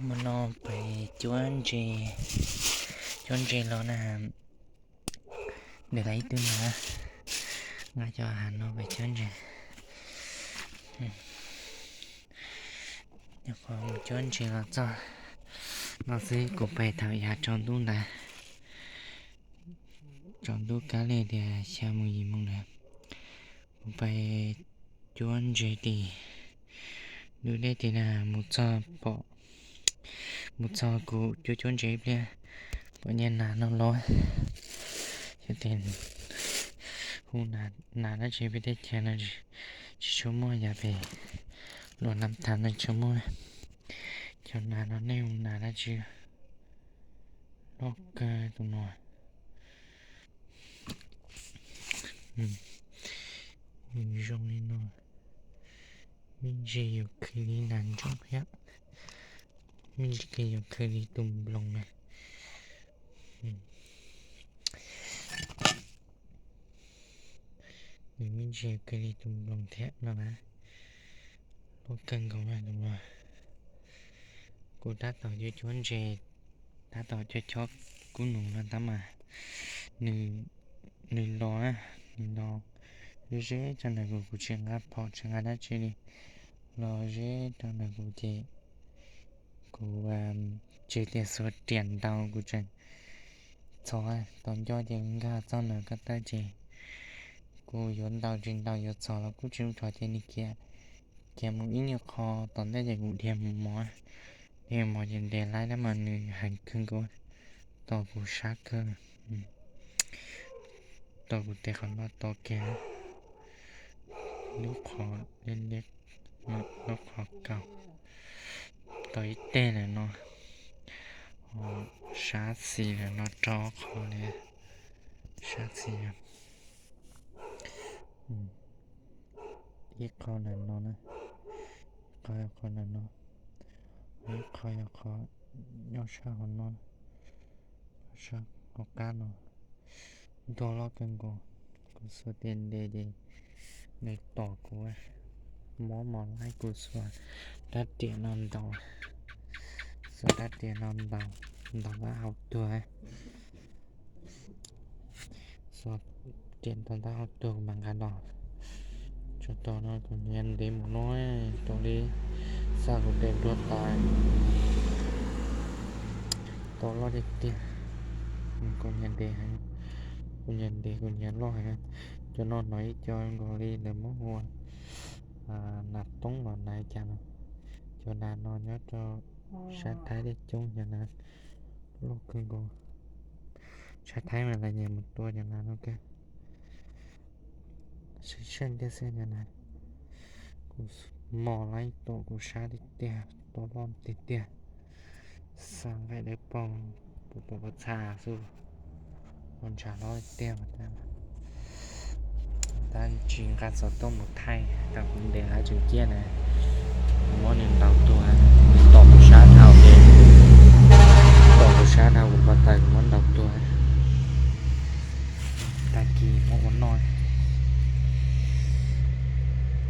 Mus no pem cuab ntses, cuab ntses los na, de tau ib tug nas, nqa cov hav no pem cuab ntses. Nyuam qhuav mus cuab ntses los txog no xwb kuv pais thaum yav tsaus ntuj ntawd, tsaus ntuj kab li tias xya mus yim mus ntawd, kuv pais cuab ntses tim ntug dej tim na, mus txog pom, mus txog kuv cuab cuab ntses ib pliag, pom niag nas no los, xyov tias hu nas dab tsi, peb teb chaws no tsis tshua muaj, yav pem Luam Nam Thas no tshua muaj. Cov nas no nej hu nas dab tsi? Loj kawg tus no. Zoo li no, me ntsis yuav khwv li nas ntsooj thiab, me ntsis yuav khwv li tus nploos na. Nws me ntsis yuav khwv li tus nploos thiab no na. Loj kawg nkaus na tus no. Kuv tab tom cuab cuab ntses, tab tom chob chob kub nus no tab mas nws los na, nws los ze ze rau ntawm kuv, kuv tsis nqa phom tsis nqa dab tsi li, los ze rau ntawm kuv ces kuv tsis tias xuas riam ntaus, kuv tseem txhos tau nco ces nkag txog ntawm ko taw ces kuv yuav ntaus tsis ntaus yuav txhos los kuj tsis ua rho ces nws khiav, khiav mus ib nyuag qho tom ntej ces kuv dhia mus mos, dhia mus mos ces ntes laib tab mas nws heev kawg nkaus, tos kuv sab kawg, tos kuv tes qhov no tos kiag, lub qhov liab liab, lub qhov kaus, tos ib teg lawm no, sab xis lawm no rau qhov li, sab xis ib qho ntawm no na, ib qho yog qhov ntawm no, ib qho yog qhov nyob sab hauv no, sab hauv qab no, ntuag loj kawg nkaus. Kuv xuas tes ntes ces nws tom kuv, mob mos laib, kuv xuas rab riam no ntaus, xuas rab riam no ntaus, ntaus tab hau tuag, xuas riam ntaus tab hau tuag mas nqa los. Tsaus tau no kuv nyias ntev mus no, raws li xa kuv tes nruag tas, tau loj tiag tiag. Kuv nyias ntev heev, kuv nyias ntev kuv nyias loj heev. Cov no hnov ib co nkaus li lawv muab hu ua nas toob los nas cas no. Cov nas no nyob rau sab Thaib thiaj coob cov nas, loj kawg nkaus. Sab Thaib mas lawv nyiam mus tua cov nas no kawg. Seej seej tiag xwb cov nas. Kuv mos laib tom kuv sab tiag tiag, tau loj tiag tiag. Xa nqaij dawb paug, puas pom pob txha xwb, ua ntshav loj tiag mas tab, tab tsis nqa xov tooj mus thaij, tau kuv ntes laib tsum ciaj na, muab nws ntaus tuag, nws tom kuv